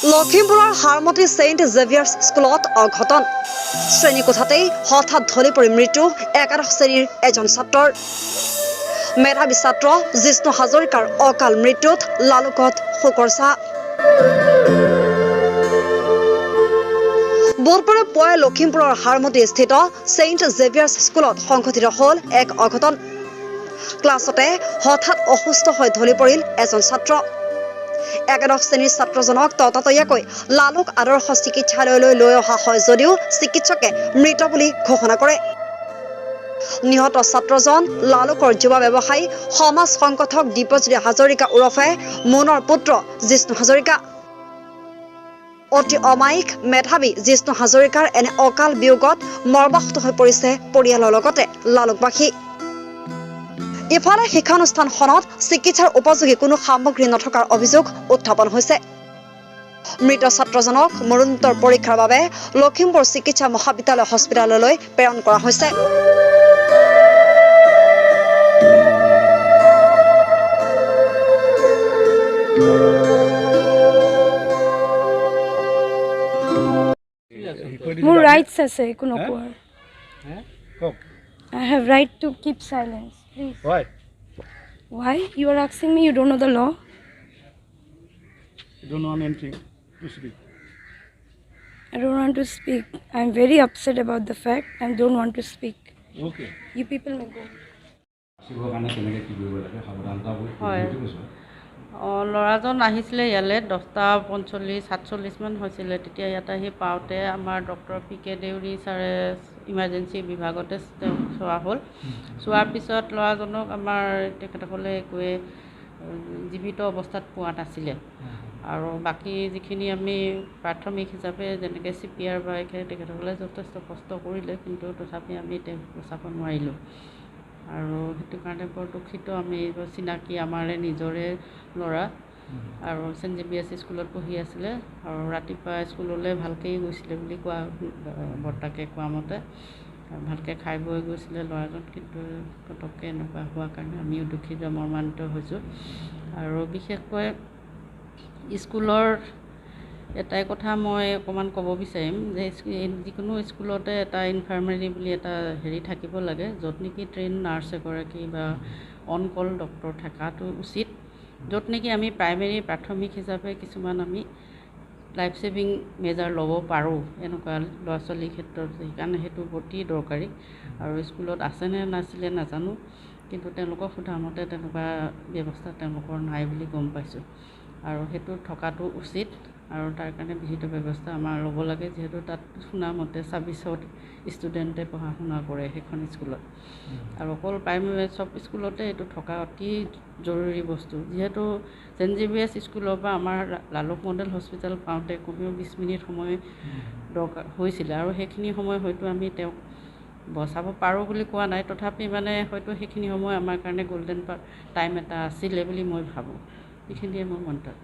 লখিমপুৰৰ Harmoti Saint Xavier's স্কুলত অঘটন। শ্ৰেণীকোঠাতেই হঠাৎ ঢলি পৰি মৃত্যু একাদশ শ্ৰেণীৰ এজন ছাত্ৰৰ। মেধাৱী ছাত্ৰ জিষ্ণু হাজৰিকাৰ অকাল মৃত্যুত লালুকত শোকৰ ছাঁ। বুধবাৰে পুৱাই লখিমপুৰৰ হাৰমতী স্থিত ছেইণ্ট জেভিয়াৰ্ছ স্কুলত সংঘটিত হ'ল এক অঘটন। ক্লাছতে হঠাৎ অসুস্থ হৈ ঢলি পৰিল এজন ছাত্ৰ। একাদশ শ্ৰেণীৰ ছাত্ৰজনক ততাতৈয়াকৈ লালুক আদৰ্শ চিকিৎসালয়লৈ লৈ অহা হয় যদিও চিকিৎসকে মৃত বুলি ঘোষণা কৰে। নিহত ছাত্ৰজন লালুকৰ যুৱ ব্যৱসায়ী, সমাজ সংগঠক দীপজ্যোতি হাজৰিকা ওৰফে মুনৰ পুত্ৰ জিষ্ণু হাজৰিকা। অতি অমায়িক মেধাৱী জিষ্ণু হাজৰিকাৰ এনে অকাল বিয়োগত মৰ্মাহত হৈ পৰিছে পৰিয়ালৰ লগতে লালুকবাসী। ইফালে শিক্ষানুষ্ঠানখনত চিকিৎসাৰ উপযোগী কোনো সামগ্ৰী নথকাৰ অভিযোগ উত্থাপন হৈছে। মৃত ছাত্ৰজনক মৰণোত্তৰ পৰীক্ষাৰ বাবে লখিমপুৰ চিকিৎসা মহাবিদ্যালয় হস্পিতাললৈ প্ৰেৰণ কৰা হৈছে। মোৰ ৰাইটছ আছে একো নকোৱাৰ। কওক। I have right to keep silence, please. Why? Why you are asking me? You don't know the law. You don't want anything to speak. I don't want to speak. I am very upset about the fact. I don't want to speak. Okay. You people may go. বাচিবৰ কাৰণে কেনেকৈ কি কৰিব লাগে, সাৱধানতাবোৰ হয়। সেইটো কৈছোঁ। অঁ, ল'ৰাজন আহিছিলে ইয়ালৈ 10টা 45 47মান হৈছিলে। তেতিয়া ইয়াত আহি পাওঁতে আমাৰ ডক্টৰ পি কে দেউৰী ছাৰে ইমাৰ্জেঞ্চি বিভাগতে তেওঁক চোৱা হ'ল। চোৱাৰ পিছত ল'ৰাজনক আমাৰ তেখেতসকলে একোৱে জীৱিত অৱস্থাত পোৱা নাছিলে। আৰু বাকী যিখিনি আমি প্ৰাথমিক হিচাপে যেনেকৈ চিপিআৰ বা এইখিনি তেখেতসকলে যথেষ্ট কষ্ট কৰিলে, কিন্তু তথাপি আমি তেওঁক বচাব নোৱাৰিলোঁ আৰু সেইটো কাৰণে বৰ দুখিত আমি। চিনাকি আমাৰে নিজৰে ল'ৰা আৰু ছেইণ্ট জেভিয়াৰ্ছ স্কুলত পঢ়ি আছিলে আৰু ৰাতিপুৱা স্কুললৈ ভালকৈয়ে গৈছিলে বুলি কোৱা, বৰ্তাকে কোৱা মতে ভালকৈ খাই বৈ গৈছিলে ল'ৰাজন। কিন্তু পটককৈ এনেকুৱা হোৱাৰ কাৰণে আমিও দুখিত, মৰ্মান্তিক হৈছোঁ। আৰু বিশেষকৈ স্কুলৰ এটাই কথা মই অকণমান ক'ব বিচাৰিম যে যিকোনো স্কুলতে এটা ইনফাৰ্মাৰী বুলি এটা হেৰি থাকিব লাগে, য'ত নেকি ট্ৰেইন নাৰ্ছ এগৰাকী বা অন কল ডক্টৰ থকাটো উচিত, য'ত নেকি আমি প্ৰাইমেৰী প্ৰাথমিক হিচাপে কিছুমান আমি লাইফ ছেভিং মেজাৰ ল'ব পাৰোঁ এনেকুৱা ল'ৰা ছোৱালীৰ ক্ষেত্ৰত। সেইকাৰণে সেইটো অতি দৰকাৰী। আৰু স্কুলত আছেনে নাছিলে নাজানো, কিন্তু তেওঁলোকক সোধা মতে তেনেকুৱা ব্যৱস্থা তেওঁলোকৰ নাই বুলি গম পাইছোঁ। আৰু সেইটো থকাটো উচিত আৰু তাৰ কাৰণে বিহিত ব্যৱস্থা আমাৰ ল'ব লাগে, যিহেতু তাত শুনা মতে 26ত ষ্টুডেণ্টে পঢ়া শুনা কৰে সেইখন স্কুলত। আৰু অকল প্ৰাইমেৰী, চব স্কুলতে এইটো থকা অতি জৰুৰী বস্তু, যিহেতু ছেইণ্ট জেভিয়াৰ্ছ স্কুলৰ পৰা আমাৰ লালুক মডেল হস্পিটেল পাওঁতে কমেও 20 মিনিট সময় দৰকাৰ হৈছিলে। আৰু সেইখিনি সময় হয়তো আমি তেওঁক বচাব পাৰোঁ বুলি কোৱা নাই, তথাপি মানে হয়তো সেইখিনি সময় আমাৰ কাৰণে গ'ল্ডেন টাইম এটা আছিলে বুলি মই ভাবোঁ। এইখিনিয়ে মোৰ মন্তব্য।